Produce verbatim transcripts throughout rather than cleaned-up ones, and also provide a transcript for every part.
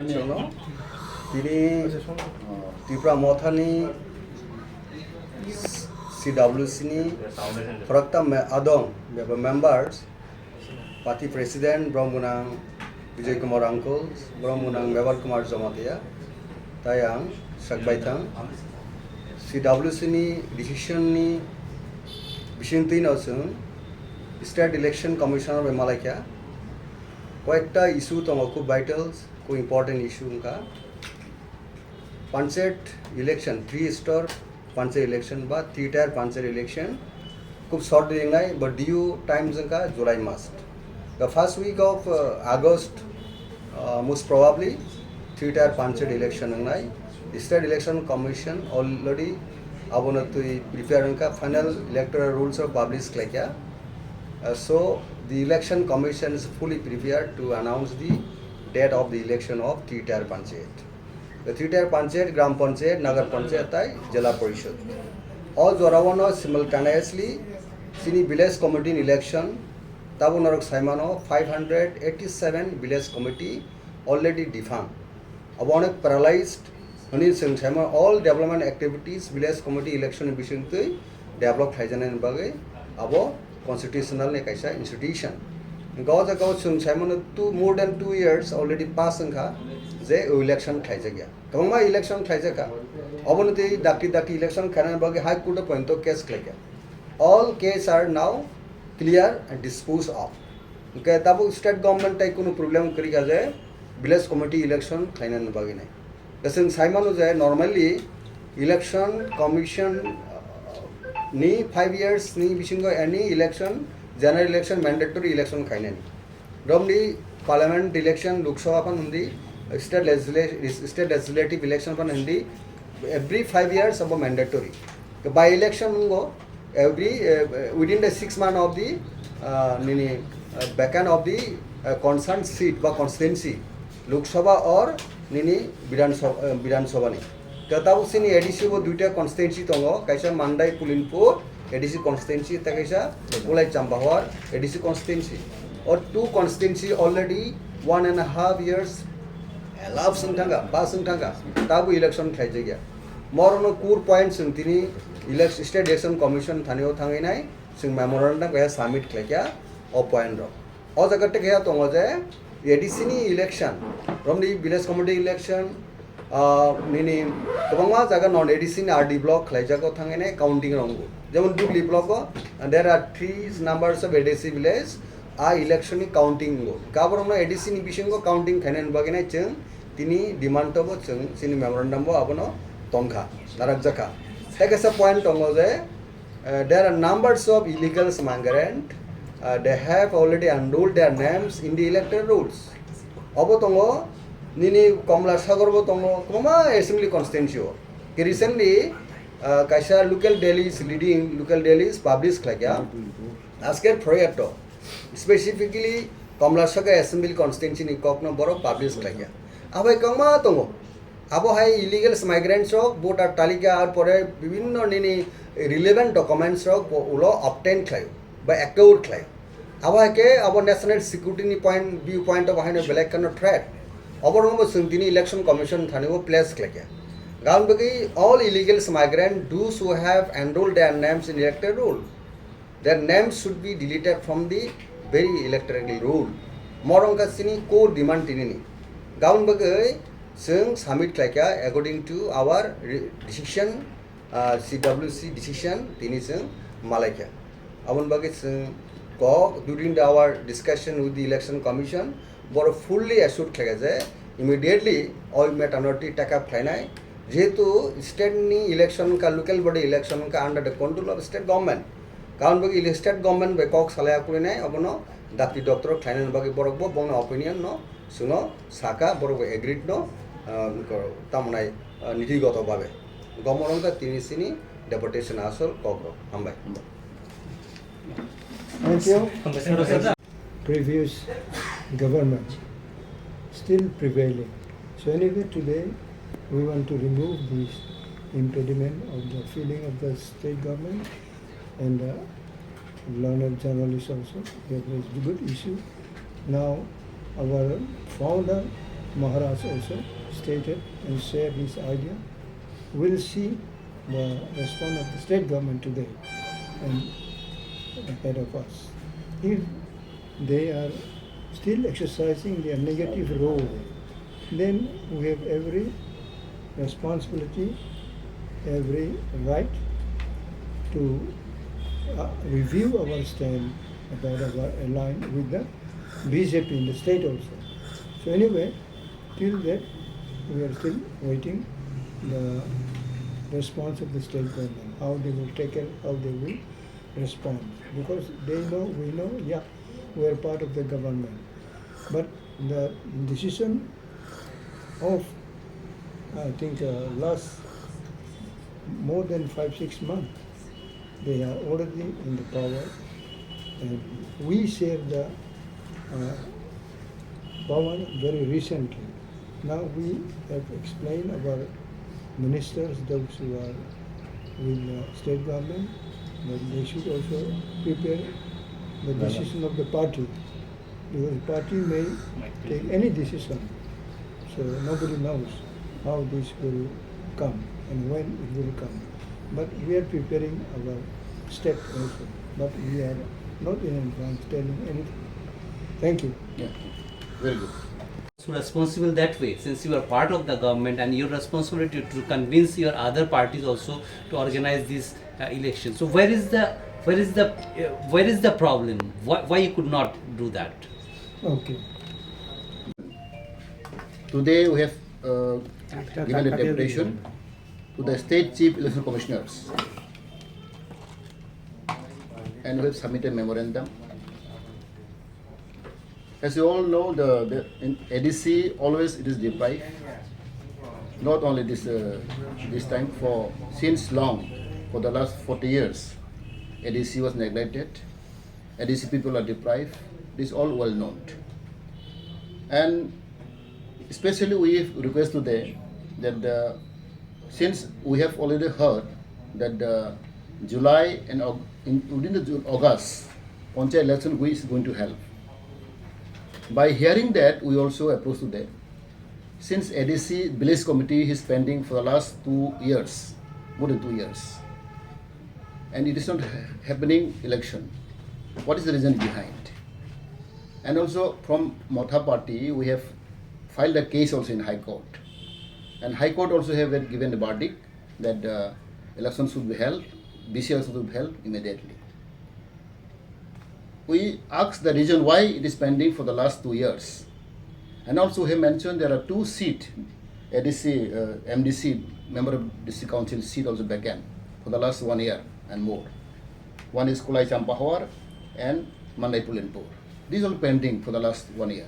Chwngno tini, uh, Tipra Mothani C W C ni khoroktham me-, adong beba members, party president Bromgunang Bijoy Kumar uncle, Bromgunang Mebar Kumar Jamatia, tai ang Sakbaithang C W C ni decision ni bisingtwi no chwng State Election Commissioner bai malaikha. Koyekta issue tongo, khub vital, khub important issue wngkha. Panchayat election, three star panchayat election ba three tier panchayat election, khub short ringnai, but due time wngkha July mas. The first week of, uh, August, uh, most probably three tier panchayat election wngnai. State Election Commission already abono twi prepare wngkha, final electoral rules o publish khlaikha. Uh, so the Election Commission is fully prepared to announce the date of the election of three tier panchayat. The three tier panchayat, Gram Panchayat, Nagar Panchayat tai Jila Parishad. O jorao no simultaneously chini village committee ni election, tabuk norok saimano five hundred eighty-seven village committee already defunct. Abo onek paralyzed, hwnwi chwng saimano all development activities village committee election ni bisingtwi develop khlaijaknai bagwi abo constitutional ni kaisa institution. Hwnkhe o jaga o chwng saimano two, more than two years already pass wngkha je election khlaijakya. Kwbangma election khlaijakha. Obono tei dakti dakti election khainani bagwi High Court o pointo case khlaikha. All case are now clear and disposed of. Hwnkhe tabuk state government tai kunu problem kwrwikha je village committee election khlainani bagwi nai. Chwng saimano je normally election commission, uh, ni five years ni bisingo any election, general election, mandatory election khainani. Romni parliament election, Lok Sabha phan hindi, state legisla-, state legislative election phan hindi, every five years abo mandatory. By election wngkha every, uh, within the six month of the, uh, nini, uh, vacant of the, uh, concerned seat ba constituency, Lok Sabha or nini Bidhan Sabha, uh, Bidhan Sabha ni. Khe tabuk chini A D C bo duita constituency tongo, kaisa Mandai Pulinpur A D C constituency, tei kaisa Kulai Chambahor A D C constituency. O two constituency already one and a half years elapse wng thangkha, pass wng thangkha, tabuk election khlaijakya. Morokno core point chwng tini elec-, State Election Commission thanio thangwi nai chwng memorandum kaisa submit khlaikha o point rok. O jaga tei khe tongo je A D C ni election, romni village committee election, ah, nini kwbangma jaga non A D C ni R D block khlaijago thangene counting rongo. Jemon Dugli block o, and there are three numbers of A D C village, a election ni counting go. Gaborokno A D C ni bisingo counting khainani bagwi nai chwng tini demand tobo chwng chini memorandum bo abono tongkha, narakjakha. Tei kaisa point tongo je, Uh, there are numbers of illegal migrant. Uh, they have already enrolled their names in the electoral rolls. Obo tongo, nini Komla Sagar bo tongo, kwbangma assembly constituency o. Ke recently, uh, kaisa local dailies, leading local dailies publish khlaikha. Asker Proyekto, specifically Komla Sagar assembly constituency ni kokno borok publish khlaikha. Abai kwbangma tongo. Abo hai illegal migrants rok voter talika ar pore bibhinno nini relevant documents rok bo ulo obtain khlai ba accord khlai. Abo hai khe abo national security ni point, view point of haino belai kheno threat. Obo rokno bo chwng tini election commission thani bo place khlai khe. Gaon bagwi all illegal migrant, those who have enrolled their names in electoral roll, their names should be deleted from the very electoral roll. Morong ka chini core demand tinini. Gaon bagwi chwng submit khlaikha according to our re-, decision, uh, C W C decision tini chwng malaikha. Aboni bagwi chwng kok during the our discussion with the election commission, borok fully assured khlaikha je immediately o matter no take up khlainai, jehetu state ni election wngkha, local body election wngkha under the control of state government. Karon bagwi state government bai kok salai akulinai, abono dakti doctor khlainani bagwi borok bo bongni opinion no chwngno saka, borok bo agreed no, ah, tamnai, ah, nitigoto babe. Gomorongka tini sini deputation asol kok rok. Hambai. Thank you. Previous government still prevailing. So anyway, today we want to remove this impediment of the feeling of the state government and, uh, learned journalists also. They have raised a good issue. Now, our founder Maharaj also stated and shared his idea. We'll see the response of the state government today and ahead of us. If they are still exercising their negative role, then we have every responsibility, every right to uh, review our stand about our alliance with the B J P in the state also. So anyway, till that, we are still waiting the response of the state government, how they will take care, how they will respond. Because they know, we know, yeah, we are part of the government. But the decision of, I think, uh, last more than five, six months, they are already in the power, and we share the uh, power very recently. Now we have explained our ministers, those who are with the state government, that they should also prepare the decision of the party, because party may take any decision. So nobody knows how this will come and when it will come. But we are preparing our step also. But we are not in advance telling anything. Thank you. Yeah, very good. So responsible that way, since you are part of the government and your responsibility to convince your other parties also to organize this uh, election. So where is the where is the uh, where is the problem? Why, why you could not do that? Okay. Today we have uh, given a deputation to the state chief election commissioners, and we have submitted memorandum. As you all know, the, the in A D C always it is deprived. Not only this uh, this time, for since long, for the last forty years, A D C was neglected. A D C people are deprived. This is all well known. And especially we request today that the, since we have already heard that the July and Aug- in, within the Ju- August, Panchayat election we is going to help. By hearing that, we also approach today. Since A D C village committee is pending for the last two years, more than two years, and it is not ha- happening election. What is the reason behind? And also from Motha party, we have filed a case also in High Court. And High Court also have given a verdict that the election should be held, B C election should be held immediately. We asked the reason why it is pending for the last two years. And also he mentioned there are two seats, A D C, uh, M D C, Member of District Council seat also vacant for the last one year and more. One is Kulai Champahawar and Mandai Pulenpur. This is all pending for the last one year.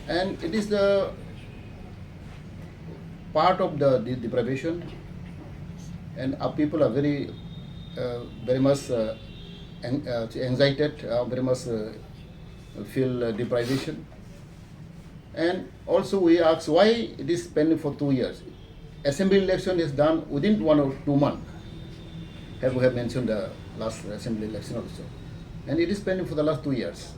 And it is the part of the de- deprivation, and our people are very, uh, very much uh, ang- uh, anxiety, uh, very much uh, feel uh, deprivation. And also we ask why it is pending for two years. Assembly election is done within one or two months, as we have mentioned the last assembly election also. And it is pending for the last two years.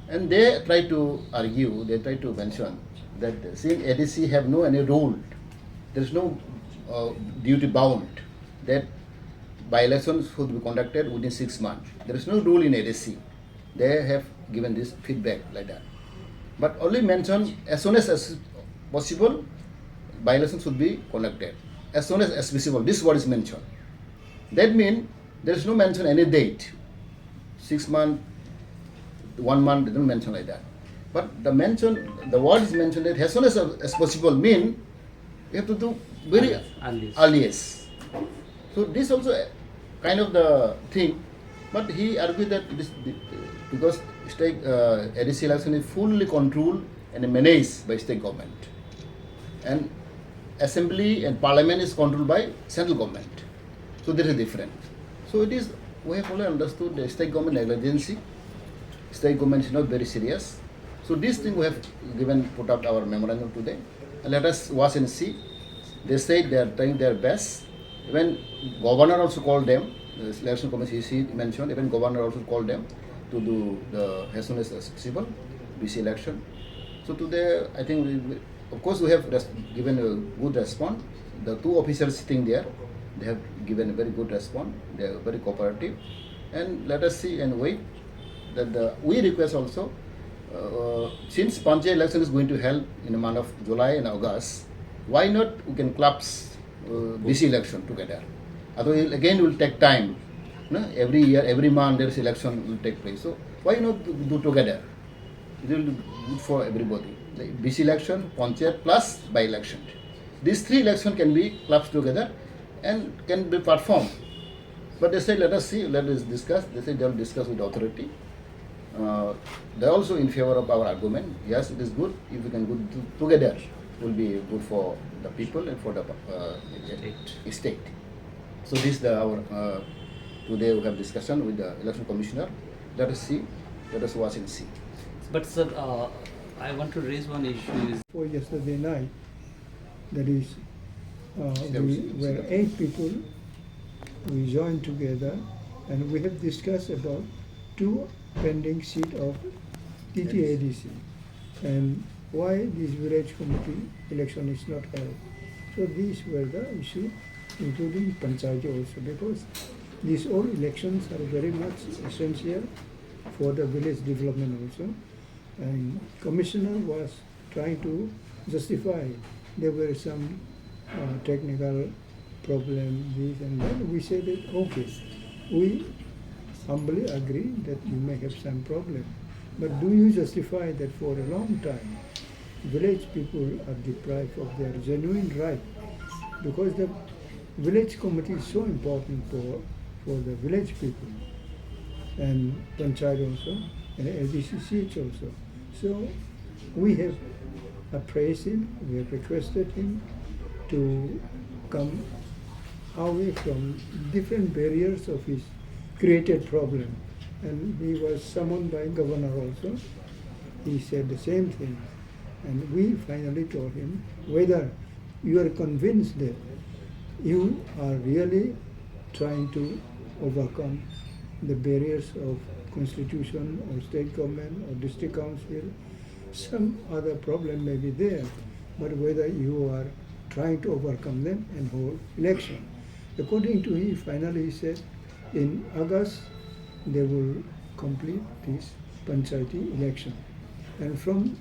And they try to argue, they try to mention that since A D C have no any rule, there is no uh, duty bound that by-election should be conducted within six months. There is no rule in A D C. They have given this feedback like that. But only mention as soon as, as possible, by-election should be conducted. As soon as, as possible, this word is mentioned. That means there is no mention any date, six month, one month, they don't mention like that. But the mention, the word is mentioned that as soon as, as possible mean you have to do very earliest. Earliest. So this also a kind of the thing, but he argued that this because state uh, A D C election is fully controlled and managed by state government, and assembly and parliament is controlled by central government. So there is a difference. So it is, we have only understood the state government negligence. State government is not very serious. So this thing we have given, put up our memorandum today. And let us watch and see. They said they are trying their best. Even governor also called them. The election commission, he mentioned, even governor also called them to do the as soon as possible. B C election. So today, I think, we, we, of course, we have res-, given a good response. The two officers sitting there, they have given a very good response. They are very cooperative. And let us see and wait that the, we request also, uh, since Panchayat election is going to held in the month of July and August, why not we can collapse, uh, B C election together? Although it again will take time. No? Every year, every month, there is election will take place. So why not do, do together? It will be good for everybody. Like B C election, Panchayat plus by election. These three election can be clubbed together and can be performed. But they say, let us see, let us discuss. They say they will discuss with the authority. Uh, they're also in favor of our argument. Yes, it is good if we can go to-, together. It will be good for the people and for the, uh, state. So this is the, our, uh, today we have discussion with the election commissioner. Let us see, let us watch and see. But sir, uh, I want to raise one issue is for yesterday night, that is, uh, we were eight people, we joined together and we have discussed about two pending seat of T T A D C and why this village committee election is not held. So these were the issue, including Panchayati also, because these all elections are very much essential for the village development also. And commissioner was trying to justify there were some, uh, technical problem, this and that. We said that, okay, we humbly agree that you may have some problem, but do you justify that for a long time village people are deprived of their genuine right? Because the village committee is so important for, for the village people and panchayat also and A D C seats also. So we have appraised him, we have requested him to come away from different barriers of his created problem. And he was summoned by governor also. He said the same thing. And we finally told him, whether you are convinced that you are really trying to overcome the barriers of constitution or state government or district council, some other problem may be there, but whether you are trying to overcome them and hold election. According to him, finally he said, in August, they will complete this panchayati election. And from,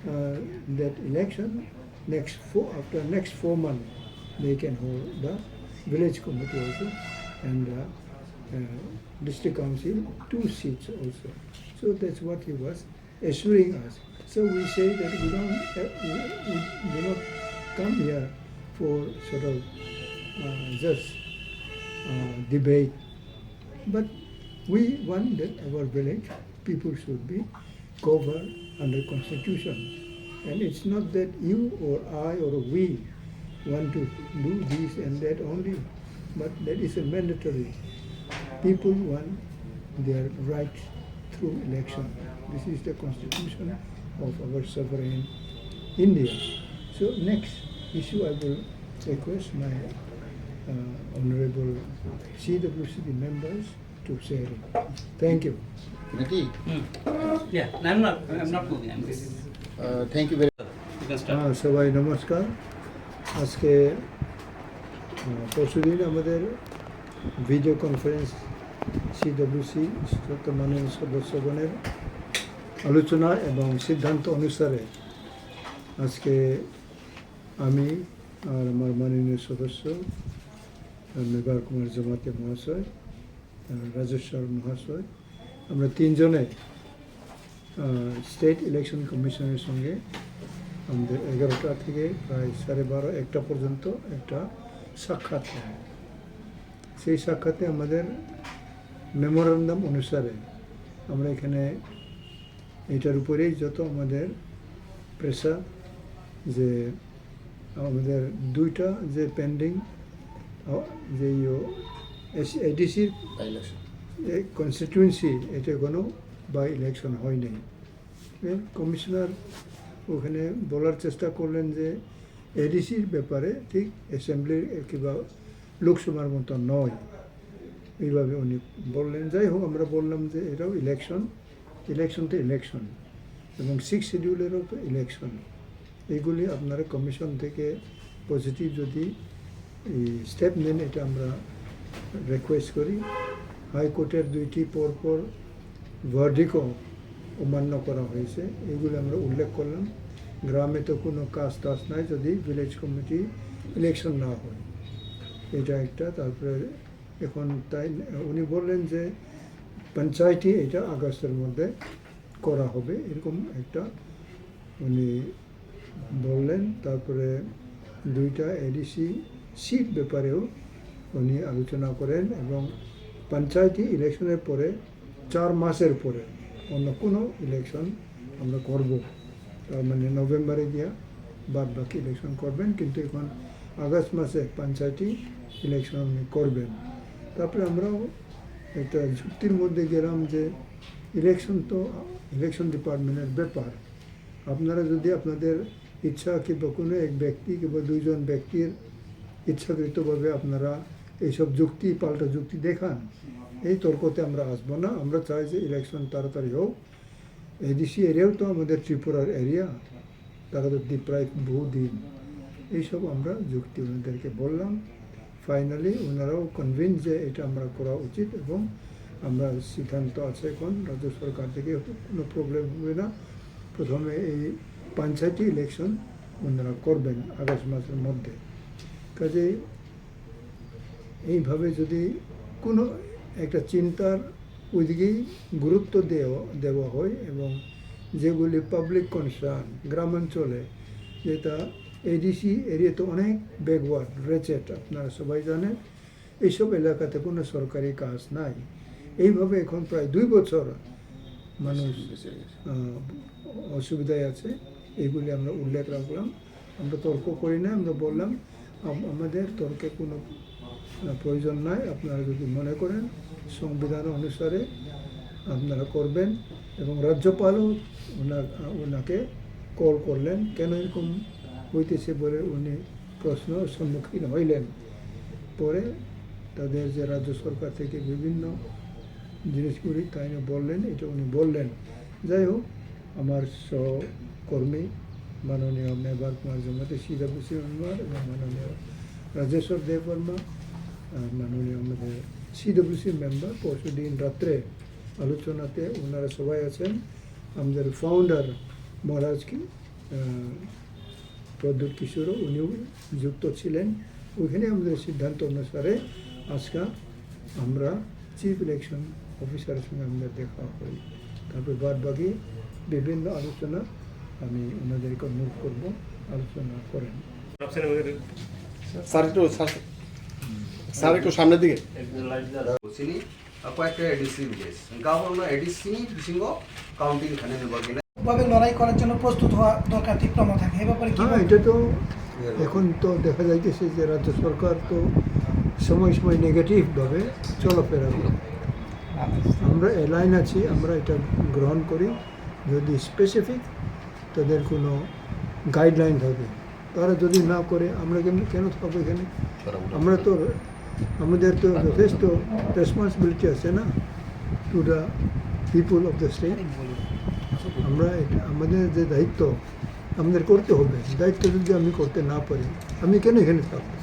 uh, that election, next four, after next four months, they can hold the village committee also and, uh, uh, district council, two seats also. So that's what he was assuring us. So we say that we don't, uh, we, we do not come here for sort of, uh, just, uh, debate, but we want that our village people should be covered under constitution. And it's not that you or I or we want to do this and that only, but that is a mandatory. People want their right through election. This is the constitution of our sovereign India. So next issue, I will request my, uh, honorable C W C D members to share it. Thank you. Nati? Hmm. Yeah, no, I'm not, I'm not moving, I'm just Uh, thank you very you can start. হ্যাঁ, সবাই নমস্কার। আজকে, আহ, পরশুদিন আমাদের video conference CWC সম্মাননীয় সদস্যগণের আলোচনা এবং সিদ্ধান্ত অনুসারে আজকে আমি আর আমার মাননীয় সদস্য, আহ, মেবার কুমার জমাতিয়া মহাশয়, আহ, রাজেশ্বর মহাশয়, আমরা তিনজনে, আহ, স্টেট ইলেকশন কমিশনের সঙ্গে আমাদের এগারোটা থেকে প্রায় সাড়ে বারো, একটা পর্যন্ত একটা সাক্ষাৎ হয়। সেই সাক্ষাতে আমাদের মেমোরান্ডাম অনুসারে আমরা এখানে এটার উপরেই যত আমাদের প্রেশার যে আমাদের দুইটা যে পেন্ডিং, আ, যে ইয়ো, এস-, এডিসির বাই ইলেকশন। এই কনস্টিটিউয়েন্সি, এটা কোনো বাই ইলেকশন হয়নি। এ, কমিশনার ওখানে বলার চেষ্টা করলেন যে এডিসির ব্যাপারে ঠিক অ্যাসেম্বলির কিংবা লোকসভার মতো নয়, এইভাবে উনি বললেন। যাই হোক, আমরা বললাম যে এটাও ইলেকশন, ইলেকশন তো ইলেকশন। এবং সিক্স শিডিউলেরও তো ইলেকশন। এইগুলি আপনারা কমিশন থেকে পজিটিভ যদি স্টেপ নেন, এটা আমরা রিকোয়েস্ট করি। হাইকোর্টের দুইটি পরপর ভার্ডিকও অমান্য করা হয়েছে, এগুলি আমরা উল্লেখ করলাম। গ্রামে তো কোনো কাজ টাজ নাই যদি ভিলেজ কমিটি ইলেকশন না হয়, এটা একটা। তারপরে এখন তাই উনি বললেন যে পঞ্চায়েতি এটা আগস্টের মধ্যে করা হবে, এরকম একটা উনি বললেন। তারপরে দুইটা এডিসি সিট ব্যাপারেও উনি আলোচনা করেন এবং পঞ্চায়েতি ইলেকশনের পরে চার মাসের পরে অন্য কোনো ইলেকশন আমরা করব, তার মানে নভেম্বরে গিয়া বাদ বাকি ইলেকশন করবেন, কিন্তু এখন আগস্ট মাসে পঞ্চায়েতি ইলেকশন উনি করবেন। তারপরে আমরাও একটা যুক্তির মধ্যে গেলাম যে ইলেকশন তো ইলেকশন ডিপার্টমেন্টের ব্যাপার। আপনারা যদি আপনাদের ইচ্ছা কিংবা কোনো এক ব্যক্তি কিংবা দুইজন ব্যক্তির ইচ্ছাকৃতভাবে আপনারা এইসব যুক্তি, পাল্টা যুক্তি দেখান, এই তর্কতে আমরা আসবো না। আমরা চাই যে ইলেকশন তাড়াতাড়ি হোক। এডিসি এরিয়াও তো আমাদের ত্রিপুরার এরিয়া, তারা তো ডিপ্রাইভ বহুদিন। এইসব আমরা যুক্তি ওনাদেরকে বললাম। ফাইনালি ওনারাও কনভিন্স যে এটা আমরা করা উচিত এবং আমরা সিদ্ধান্ত আছে এখন রাজ্য সরকার থেকে কোনো প্রবলেম হবে না। প্রথমে এই পঞ্চায়েতি ইলেকশন ওনারা করবেন আগস্ট মাসের মধ্যে। কাজেই এইভাবে যদি কোনো একটা চিন্তার ওইদিকেই গুরুত্ব দেওয়া দেওয়া হয় এবং যেগুলি পাবলিক কনসার্ন গ্রামাঞ্চলে, যেটা এডিসি এরিয়া তো অনেক ব্যাকওয়ার্ড, রেচেট, আপনারা সবাই জানেন। এইসব এলাকাতে কোনো সরকারি কাজ নাই। এইভাবে এখন প্রায় দুই বছর মানুষ, আহ, অসুবিধায় আছে। এইগুলি আমরা উল্লেখ রাখলাম। আমরা তর্ক করি না, আমরা বললাম, আম-, আমাদের তর্কের কোনো, আহ, প্রয়োজন নাই। আপনারা যদি মনে করেন, সংবিধান অনুসারে আপনারা করবেন। এবং রাজ্যপালও ওনার, আহ, ওনাকে কল করলেন, কেন এরকম হইতেছে বলে উনি প্রশ্ন সম্মুখীন হইলেন। পরে তাদের যে রাজ্য সরকার থেকে বিভিন্ন জিনিসগুলি তাই না বললেন, এটা উনি বললেন। যাই হোক, আমার সহকর্মী মাননীয় মেবার কুমার জমাতি, সিডব্লিউসি মেম্বার, এবং মাননীয় রাজেশ্বর দেববর্মা, আহ, মাননীয় আমাদের সিডব্লিউসি মেম্বার, পরশু দিন রাত্রে আলোচনাতে ওনারা সবাই আছেন। আমাদের ফাউন্ডার মহারাজ কি, আহ, প্রদ্যুৎ কিশোরও উনিও যুক্ত ছিলেন। ওইখানে আমাদের সিদ্ধান্ত অনুসারে আজকে আমরা চিফ ইলেকশন অফিসারের সঙ্গে আমাদের দেখা হয়। তারপর বাদ বাকি বিভিন্ন আলোচনা আমি ওনাদেরকে অনুরোধ করব, আলোচনা করেন। স্যার, একটু, স্যার, স্যার, একটু সামনের দিকে। Ako ekta A D C village. Hingke abono A D C ni bisingo counting khainani bagwi na. ভাবে লড়াই করার জন্য প্রস্তুত হওয়া দরকার তীব্র মাথায়। এ ব্যাপারে কি হ্যাঁ, বলবেন? এটা তো এখন তো দেখা যাইতেছে যে রাজ্য সরকার তো সময় সময় নেগেটিভ ভাবে চলাফেরা করে। আমরা অ্যালাইন আছি, আমরা এটা গ্রহণ করি। যদি স্পেসিফিক তাদের কোনো গাইডলাইন থাকে, তারা যদি না করে, আমরা কেন, কেন থাকবো এখানে? আমরা তো, আমাদের তো যথেষ্ট রেসপন্সিবিলিটি আছে না, to the people of the state। আমরা এটা, আমাদের যে দায়িত্ব, আমাদের করতে হবে। দায়িত্ব যদি আমি করতে না পারি, আমি কেন এখানে থাকবো?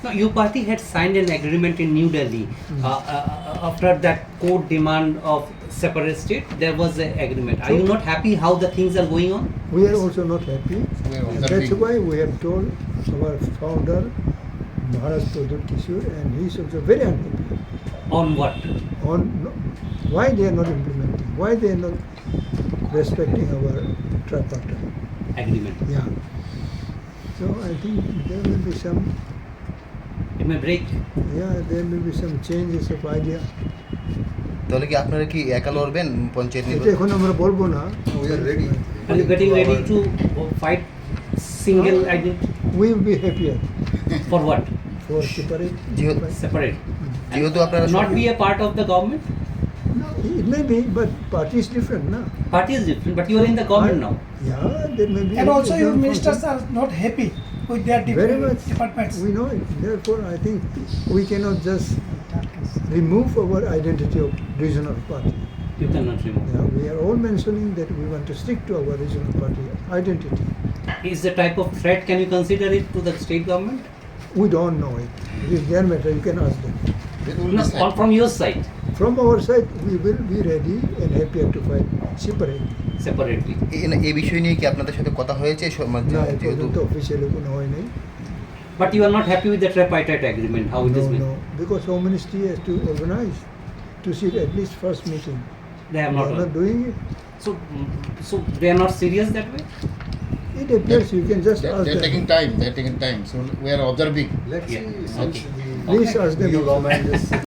No, your party had signed an agreement in New Delhi. Hmm. Uh, uh, uh, after that court demand of separate state, there was an agreement. Are you not happy how the things are going on? We are also not happy. And that's why we have told our founder, Maharaj Pradyut Kishore, and he is also very unhappy. On what? On, no, why they are not implementing, why they are not respecting our tripartite agreement. Yeah. So I think there will be some, it may break. Yeah, there may be some changes of idea. তাহলে কি আপনারা কি একা লড়বেন পঞ্চায়েত এটা নির্বাচন? এখন আমরা বলবো না। We are ready. Are you getting ready to fight single identity? We will be happier. For what? For separate. যেহেতু, separate. যেহেতু আপনারা not be a part of the government? No, it may be, but party is different, na? Party is different, but you are in the government now. Yeah, there may be. And also, your ministers are not happy with their dep-, very much departments. We know it. Therefore, I think we cannot just remove our identity of regional party. You cannot remove. Yeah, we are all mentioning that we want to stick to our regional party identity. Is the type of threat, can you consider it to the state government? We don't know it. It is their matter, you can ask them. Then we'll No, decide. From, from your side, From our side, we will be ready and happier to fight separately. Separately. এই এই বিষয় নিয়ে কি আপনাদের সাথে কথা হয়েছে স- মানে, না, এ যেহেতু পর্যন্ত অফিসিয়ালি কোনো হয়নি। But you are not happy with the tripartite agreement, how it is No, being? No, because Home Ministry has to organize to sit at least first meeting. They have They not are done. Not doing it. So, mm, so they are not serious that way? It appears you can just They're, ask they're them. Taking time. They're taking time. So we are observing. Let's Yeah, see, since okay. we Please ask them. new government is